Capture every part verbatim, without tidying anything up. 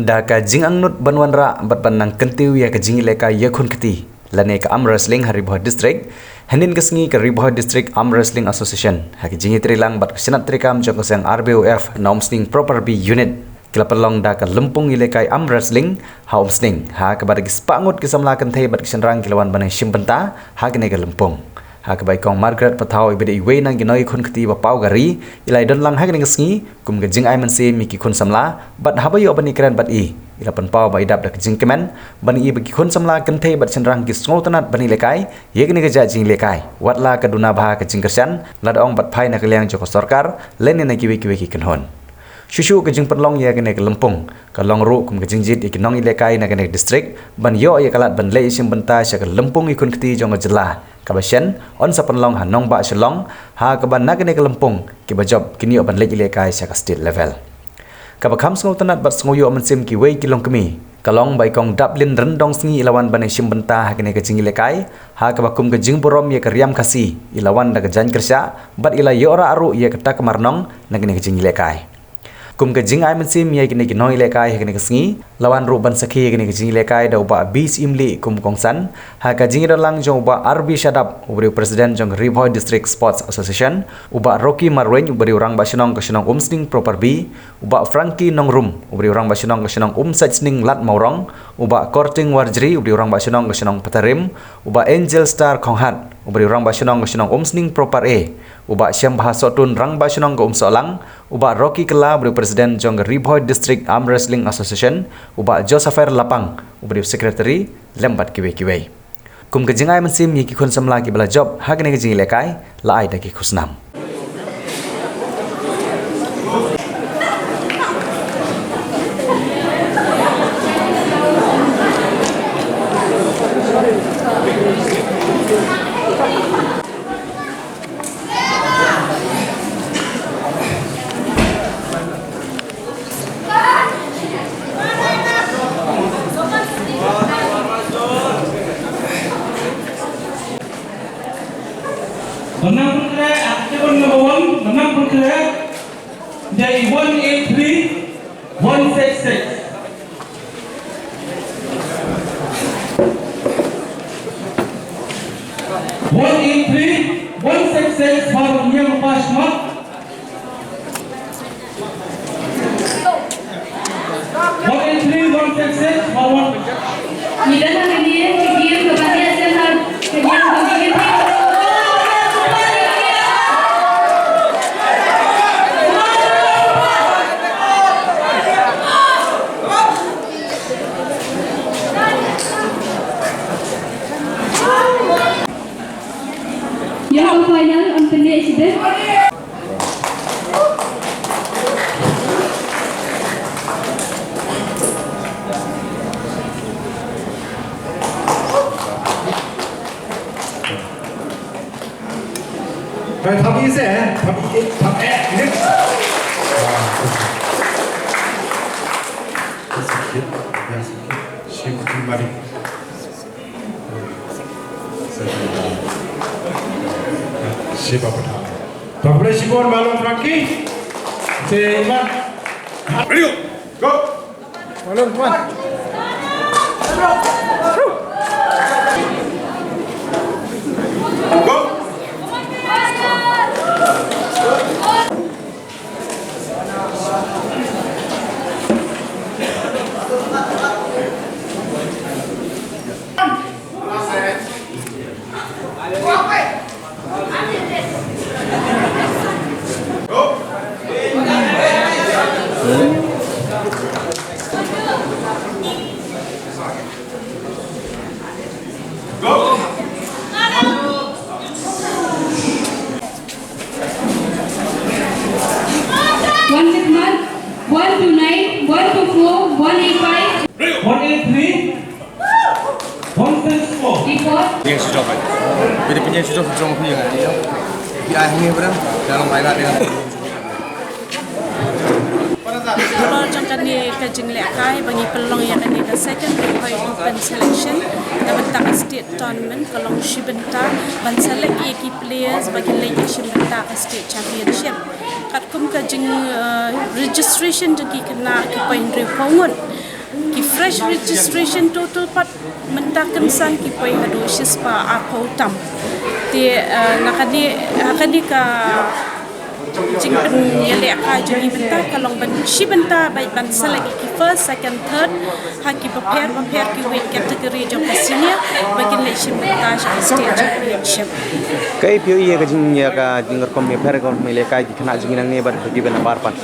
Da ka jingangnud ban wanrah bad ban nang kyntiew ïa ka jingïalehkai ïakhun kti lane ka arm wrestling ha Ri Bhoi District, hynnin ka sngi ka Ri Bhoi District Arm Wrestling Association ha ka jingïatreilang bad ka shnat treikam jong ka seng R B O F na Umsning Proper B Unit ki la pynlong da ka lympung ïalehkai arm wrestling ha Umsning, ha kaba da ki spah ngut ki samla kynthei bad ki shynrang ki la wan ban ïashim bynta ha kane ka lympung. Ha kaba i Kong Margaret Pathaw iba dei iwei na ki nongïakhun kti ba paw ka ri i la ïadon lang ha kane ka sngi kum ka jingai mynsiem ïa ki khun samla bad haba ïoh ban ïakren bad i, i la pynpaw ba i dap da ka jingkmen ban ïohi ba ki khun samla kynthei bad shynrang ki sngewtynnat ban ïalehkai ïa kane ka jait jingïalehkai, wat la ka duna bha ka jingkyrshan lada ong bad phai na ka liang jong ka sorkar lane na kiwei kiwei ki kynhun. Shuh shuh ka jingpynlong ïa kane ka lympung ka long ruh kum ka jingjied ïa ki nongïalehkai na kane ka district ban ïoh ïa ka lad ban leit ïashim bynta sha ka lympung ïakhun kti jong ka jylla kaba shen yn sa pynlong ha nongbah Shillong, ha kaba na kane ka lympung kiba jop kin ïoh ban leit ïalehkai sha ka state level. Kaba kham sngewtynnat bad sngewïoh mynsiem kiwei ki longkmie ka long ba i Kong Daplin Ryndongsngi i la wan ban ïashim bynta ha kane ka jingïalehkai, ha kaba kum ka jingburom ïa ka riam Khasi i la wan da ka jaiñ kyrshah bad i la ïoh rah ruh ïa kata ka marnong na kane ka jingïalehkai. Kum ka jingai mynsiem ïa kine ki nongïalehkai ha kane ka sngi, la wan ruh ban sakhi ïa kane ka jingïalehkai da u Bah B Syiemlieh kum u kongsan ha ka jingïadon lang jong u Bah R B Shadap uba dei u president jong ka Ri Bhoi District Sports Association, u Bah Rocky Marwein uba dei u rangbah shnong ka shnong Umsning Proper B, u Bah Frankie Nongrum uba dei u rangbah shnong ka shnong Umsaitsning Lad Mawrong, u Bah Korting Warjri uba dei u rangbah shnong ka shnong Patarim, u Bah Angel Star Khonghat uba dei u rangbah shnong ka shnong Umsning Proper A, u Bah Shembha Sohtun rangbah shnong ka Umsohlang, u Bah Rocky Kylla uba dei u president jong ka Ri Bhoi District Arm Wrestling Association, u Bah Josepher Lapang uba dei u secretary lem bad kiwei kiwei. Kum ka jingai mynsiem ïa ki khun samla kiba la jop ha kane ka jingïalehkai, la ai da ki khusnam. Ba nang pynkreh, ah, table number one, ba nang pynkreh, dei one eight three, one six six. One eight three, one six six, ba nang pynkreh. One eight three, one six six, one one. Ngi dang ha kane ka game kaba heh sien ha ka game kaba heh. Ïa ka final, ym pynleit shibit. Thap ïa se, thap ïa, thap eh, eh. Shim, shim, mari. Shiba Pathaw. Bapre Shibon, Malong Frankie. Se Iman. Ready, go. Malong, come on. Go. One six one, one two nine, one two four, one eight five. One eight three, one six four. Report. Pynïaid shuh jong, pynïaid shuh jong, jong pynïaid. Phi ai hangne bra, dah long ai dah. Halor jong kane ka jinglehkai ba ngi pynlong ïa kane ka second Ri Bhoi Open Selection na bynta ka state tournament ka long shi bynta ban select ïa ki players ba kin leit ïashim bynta ka state championship. Katkum ka jing, uh, registration jong ki khynnah ki poi hynriewphew ngut. Fresh registration total pat mynta kynsan ki poi haduh shispah arphew tam. Te, eh, na kane, ha kane ka jingpynïalehkai jong ngi mynta ka long ban shi bynta bad ban select ki first, second, third ha ki bapher bapher ki weight category jong ka senior ba kin leit shi bynta sha state championship. Kaei phi ïohi ïa ka jing, ïa ka jingrukom ïapher ka rukom ïalehkai ki khynnah jong ngi nangne bad kiba nabar pat?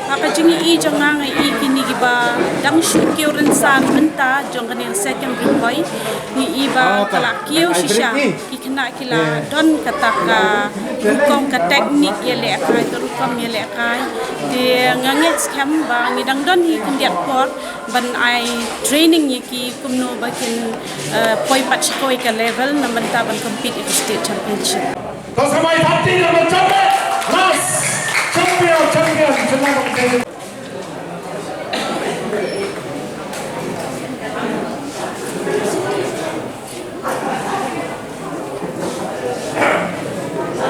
Ha ka jingïohi jong nga, nga ïohi kine kiba dang shu kiew rynsan mynta jong kane ka second Ri Bhoi, nga ïohi ba ka la kiew shisha. Ki khynnah ki la don kata ka rukom, ka technique ïalehkai, ka rukom ïalehkai. Te nga ngeit skhem ba ngi dang don hi khyndiat por ban ai training ïa ki kumno ba kin, eh, poi pat sha kawei ka level na bynta ban compete ïa ka state championship. To sa mai thati ka ban champion. Last champion, champion, champion.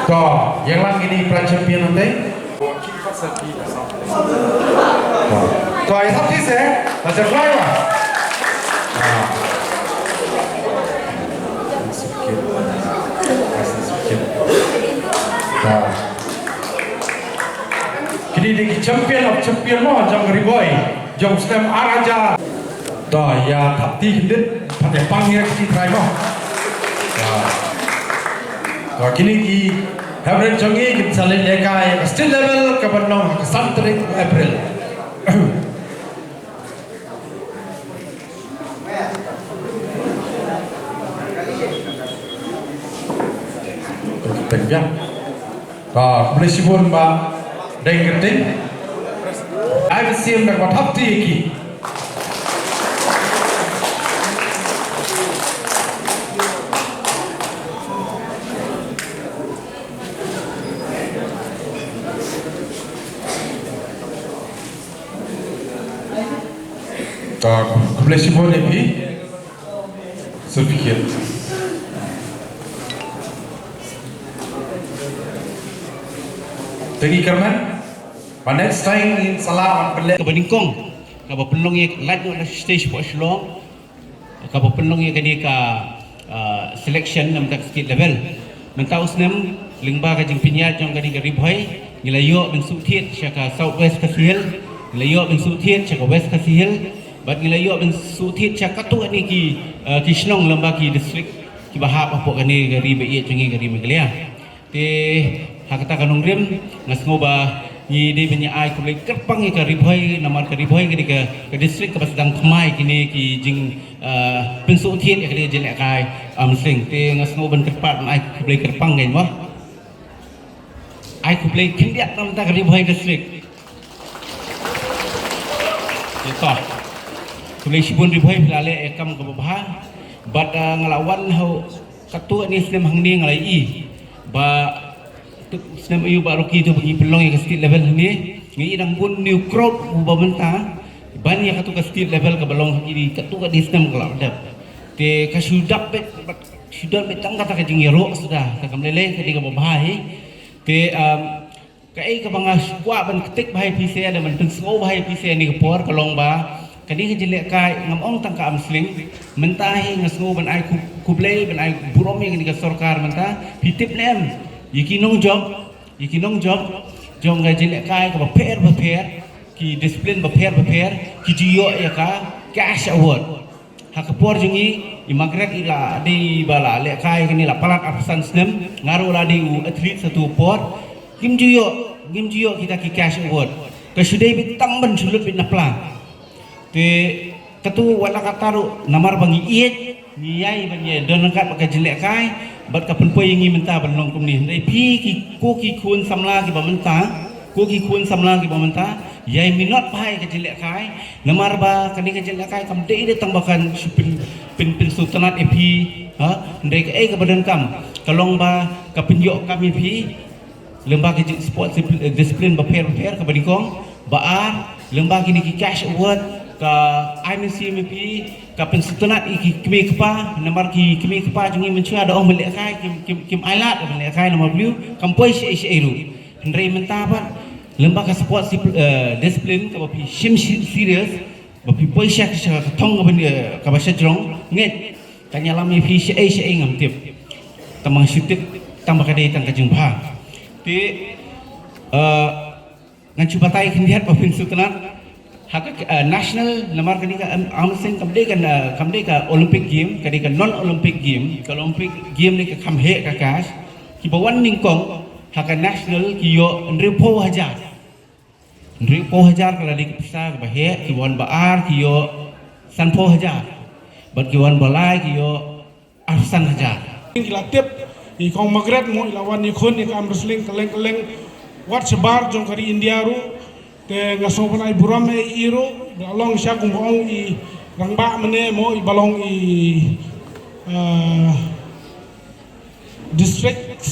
To, ïa lang kine para champion nangne. To, ïa sap ti se, ta se fly wa. Ah. Ta. Kine dei ki champion of champion mo, jong Ri Bhoi, jong snem ar hajar. To, ïa thap ti khyndiat, pat ïa pang ïa ki trai mo. To. To, kine ki favorite jong ngi, kin sa leit lehkai ïa ka state level, ka ban long ha ka san tarik April. Teng biang. Ba, khublei shibun Bah Deng Kynting. Ai ba siem da kaba thap ti ïa ki. Ta, khublei shibun ïa phi. Certificate. Te ngi kyrmen ba next time ngin sa lah ban pynleh kaba nyngkong, kaba pynlong ïa lait noh na stage hapoh Shillong. Kaba pynlong ïa kane ka, ah, selection na bynta ka state level. Mynta u snem, lyngba ka jingpynïaid jong kane ka Ri Bhoi, ngi la ïoh ban shu thied sha ka South West Khasi Hills, ngi la ïoh ban shu thied sha ka West Khasi Hills, bad ngi la ïoh ban shu thied sha katto katne ki, ah, ki shnong lyngba ki district kiba hap hapoh kane ka ri ba ïeit jong ngi ka ri Meghalaya. Te ha kata ka nongrim, nga sngew ba ngi dei ban ïa ai khublei kyrpang ïa ka Ri Bhoi, namar ka Ri Bhoi ka dei ka, ka district kaba sdang thymmai kine ki jing, eh, pynsngewthuh ïa kane ka jingïalehkai, um, sling. Te nga sngew ban kyrpad ban ai khublei kyrpang kein mo. Ai khublei khyndiat na bynta ka Ri Bhoi district. Ïa ka. Khublei shibun Ri Bhoi, phi la leh ïa ka kam kaba bha. Bad, eh, nga la wan ha u Katto katne snem hangne nga la ïohi ba, tu snem aïu ba ruh kito ba ngi pynlong ïa ka state level hangne, nga ïohi dang bun une u crowd uba mynta ban ïa kato ka state level kaba long ha kine katto katne snem ka la dep. Te ka shu dap beit, shu don beit tang kata ka jingïaroh suda, te kam lei lei ka dei kaba bha hi. Te, um, Kaei kaba nga kwah ban ktik bha ïa phi sha, lane ban pynsngew bha ïa phi sha kane ka por ka long ba kane ka jingïalehkai ngam ong tang ka arm sling. Mynta hi nga sngew ban ai khublei, ban ai burom ïa kane ka sorkar mynta. Phi tip ne em, ïa ki nongjop, ïa ki nongjop jong ka jingïalehkai kaba pher bapher, ki discipline bapher bapher, ki ju ïoh ïa ka cash award. Ha ka por jong ngi, i Margaret i la dei ba la lehkai kane la palat arphew san snem, nga ruh la dei u athlete sha uto u por. Ngim ju ïoh, ngim ju ïoh kita ki cash award. Ka shu dei beit tang ban shu lut beit na pla. Te kato wat la katta ruh namar ba ngi ïeit, ngi ïai ban ïa don ryngkat bad ka jingïalehkai bad ka pynpoi ïa ngi mynta ban long kumne. Hynrei phi ki, ko ki khun samla kiba mynta, ko ki khun samla kiba mynta, ïai minot bha ïa ka jingïalehkai. Namar ba kane ka jingïalehkai kam dei tang ba kan shu pyn, pyn, pynsngewtynnat ïa phi, ha? Hynrei kaei kaba donkam ka long ba ka pynïoh kam ïa phi lyngba ki jing sport discipline, eh, discipline bapher bapher kaba nyngkong. Ba ar, lyngba kine ki cash award ka ai mynsiem ïa phi, ka pynsngewtynnat ïa ki kmie kpa, namar ki kmie kpa jong ngi mynshuwa da ong ban lehkai kim, kim, kim ailad ban lehkai namar balei kam poi shaei shaei ruh. Hynrei mynta pat lyngba ka sport, eh, discipline kaba phi shim serious, Ba phi poi sha, sha ka thong kaba, eh, kaba sha jrong, ngeit, kan ïalam ïa phi shaei shaei ngam tip. Tang ba shu tip, tang ba ka dei tang ka jingbha. Te, eh, ngan shu batai khyndiat ba phin sngewtynnat. Ha ka, eh, national, namar kane ka, em, arm wrestling kam dei ka, eh, kam dei ka Olympic game, ka dei ka non Olympic game, ka Olympic game ne ka kham heh ka cash. Kiba wan nyngkong ha ka national ki ïoh hynriewphew hajar. Hynriewphew hajar ka la dei ka pisa kaba heh, kiba wan ba ar ki ïoh sanphew hajar. Bad kiba wan ba lai ki ïoh arphew san hajar. Ki la tip, i Kong Margaret mo, i la wan i khun i ka arm wrestling kylleng kylleng, wat shabar jong ka ri India ruh. Te nga sngew ban ai burom ïa i ruh, da long sha kum ba ong i rangbah mynne mo, i ba long i, ah, district,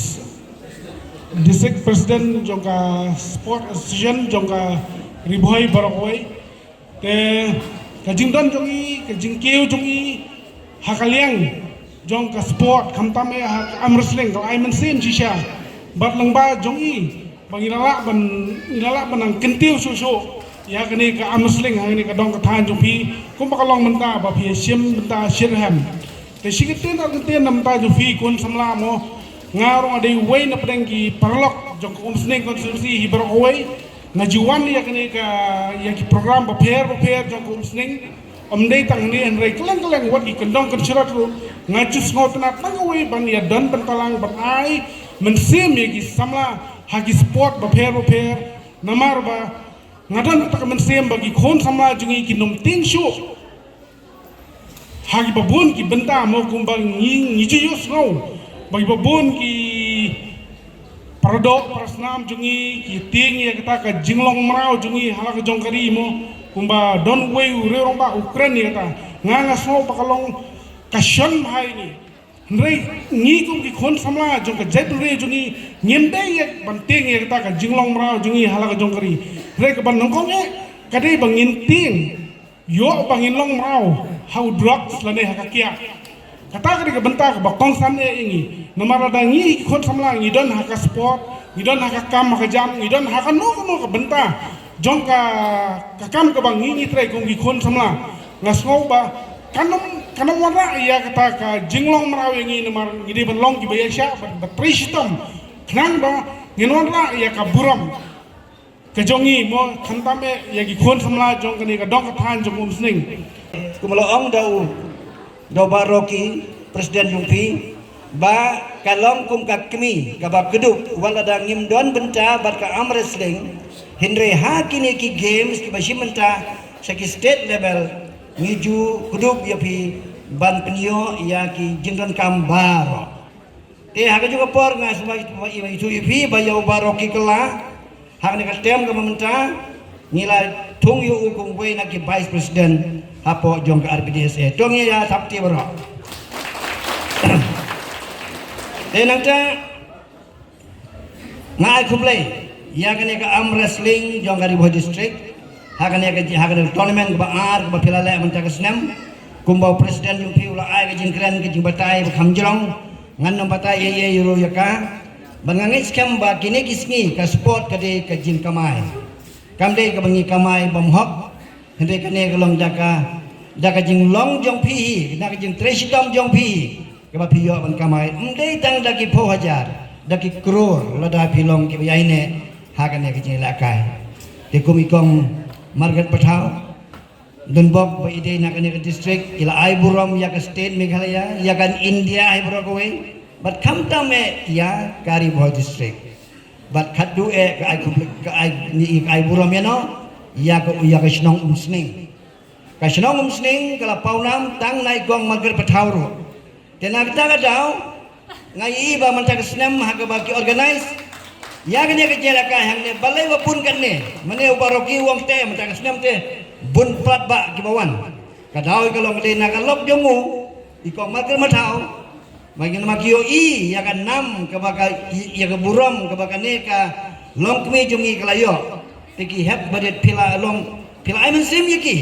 district president jong ka sport association jong ka Ri Bhoi baroh kawei. Te ka jingdon jong i, ka jingkiew jong i ha ka liang jong ka sport, khamtam eh ha ka arm wrestling, ka la ai mynsiem shisha. Bad lyngba jong i ba ngi la lah ban, ngi la lah ban nang kyntiew shuh shuh ïa kane ka arm wrestling ha kane ka dong ka thaiñ jong phi, kumba ka long mynta ba phi shim bynta shirhem. Te shi kyntien ar kyntien na bynta jong phi khun samla mo, nga ruh nga dei uwei na pdeng ki paralok jong ka Umsning constituency hi baroh kawei. Nga ju wan ïa kane ka, ïa ki program bapher bapher jong ka Umsning. Ym dei tang hangne hynrei kylleng kylleng wat ki kyndong kynshrot ruh nga ju sngewtynnat tang kawei ban ïa don bynta lang ban ai mynsiem ïa ki samla ha ki sport bapher bapher. Namar ba nga don kata ka mynsiem ba ki khun samla jong ngi kin ym tieng shuh ha kiba bun ki bynta mo, kumba ngi, ngi ju ïohsngew ba kiba bun ki paradoh parasnam jong ngi ki tieng ïa kata ka jinglong mraw jong ngi ha la ka jong ka ri mo, kumba don uwei u riew rangbah u kren ïa kata. Nga, nga sngew ba ka long ka shon bha ïa ngi. Hynrei ngi kum ki khun samla jong ka jaitbynriew jong ngi, ngim dei ïa ban tieng ïa kata ka jinglong mraw jong ngi ha la ka jong ka ri. Hynrei kaba nyngkong eh ka dei ba ngin tieng ïoh ba ngin long mraw ha u drugs lane ha ka kiad. Kata ka dei ka bynta kaba kongsan eh ïa ngi. Namar lada ngi ki khun samla ngi don ha ka sport, ngi don ha ka kam ha ka jam, ngi don ha kano kano ka bynta jong ka, ka kam kaba ngi, ngi trei kum ki khun samla, nga sngew ba kan ym, kan ym wanrah ïa kata ka jinglong mraw ïa ngi, namar ngi dei ban long kiba ïaishah, ban, ban trei shitom khnang ba ngin wanrah ïa ka burom ka jong ngi mo, khamtam eh ïa ki khun samla jong kane ka dong ka thaiñ jong Umsning. Kumba la ong da u, da u Bah Rocky, president jong phi, ba ka long kum ka kmie kaba kdup, wat lada ngim don bynta bad ka arm wrestling, hynrei ha kine ki games kiba shim bynta sha ki state level, ngi ju kdup ïa phi ban pynïoh ïa ki jingdonkam baroh. Te ha kajuh ka por nga sngewbha ïa phi ba ïa u Bah Rocky Kylla, ha kane ka term kaba mynta ngi la thung ïa u kum uwei na ki vice president hapoh jong ka R P D S A. To ngin ïa thap kti baroh. Te nangta nga ai khublei ïa kane ka arm wrestling jong ka Ri Bhoi District. Ha kane ka, ha kane ka tournament kaba ar kaba phi la leh mynta ka snem, kumba u president jong phi u la ai ka jingkren ka jingbatai ba kham jrong. Ngan ym batai ei ei ruh ïa ka. Bad nga ngeit skhem ba kine ki sngi ka sport ka dei ka jingkamai. Kam dei kaba ngi kamai bymhok. Hynrei kane ka long da ka, da ka jinglong jong phi hi, da ka jingtrei shitom jong phi hi, kaba phi ïoh ban kamai. Ym dei tang da ki phew hajar, da ki klur lada phi long kiba ïaineh ha kane ka jingïalehkai. Te kum i Kong Margaret Pathaw, donbok ba i dei na kane ka district, i la ai burom ïa ka state Meghalaya, ïa ka India hi baroh kawei, bad khamtam eh ïa ka Ri Bhoi District. Bad khatduh eh ka ai, ka ai, ngi, ka ai burom ïa no, ïa ka, ïa ka shnong Umsning. Ka shnong Umsning ka la paw nam tang na i Kong Margaret Pathaw ruh. Te na kata ka daw nga ïohi ba mynta ka snem ha kaba ki organize ïa kane ka jingïalehkai hangne, balei ba bun katne, mane u Bah Rocky u ong te mynta ka snem te bun palat ba kiba wan. Ka daw ka long te na ka lok jong u i Kong Margaret Pathaw. Ba ngin, ma ki ïohi ïa ka nam kaba ka, ïa ka burom kaba kane ka longkmie jong ngi ka la ïoh. Te ki hep ba dei phi la long, phi la ai mynsiem ïa ki.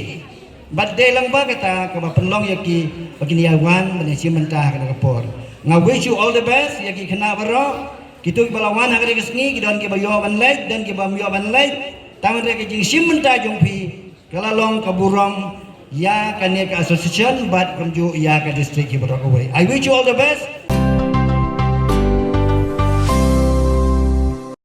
Bad dei lang ba kata kaba pynlong ïa ki ba kin ïa wan ban ïa shim bynta ha kane ka por. Nga wish you all the best ïa ki khynnah baroh. Kito kiba la wan ha kane ka sngi, ki don kiba ïoh ban leit, don kiba ym ïoh ban leit. Tang hynrei ka jingshim bynta jong phi ka la long ka burom ïa kane ka association bad kumjuh ïa ka district hi baroh kawei. I wish you all the best.